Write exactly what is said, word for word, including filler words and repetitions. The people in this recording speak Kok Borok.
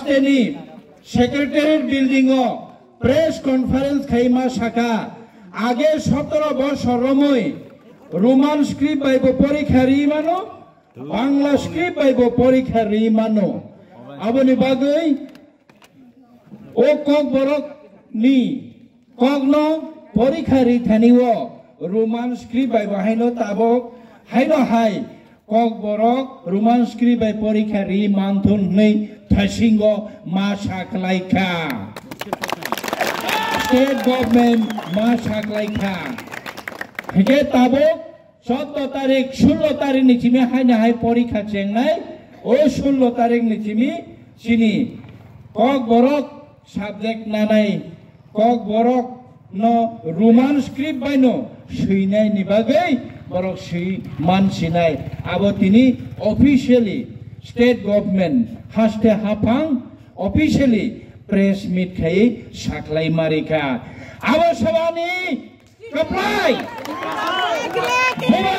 Tini Secretariat building o press conference khaima saka, age sotoro bosor romoi Roman script bai bo porikha ri mano, Bangla script bai bo porikha ri mano. Aboni bagwi o Kokborok ni kokno porikha ri thani o Roman script bai bo haino tabok haino hai Kokborok Roman script bai porikha ri manthun hwnwi thasingo ma saklaikha. State government ma saklaikha. Hingke tabok choudo tarik, sullo tarik ni simi haino hai porikha chengnai, o sullo tarik ni simi chini Kokborok subject nanai, Kokborok no Roman script bai no swinai ni bagwi borok swi man sinai. Abo tini officially state government haste haphang officially press meet khai saklai marikha. Abo sabani Kaplai! Buba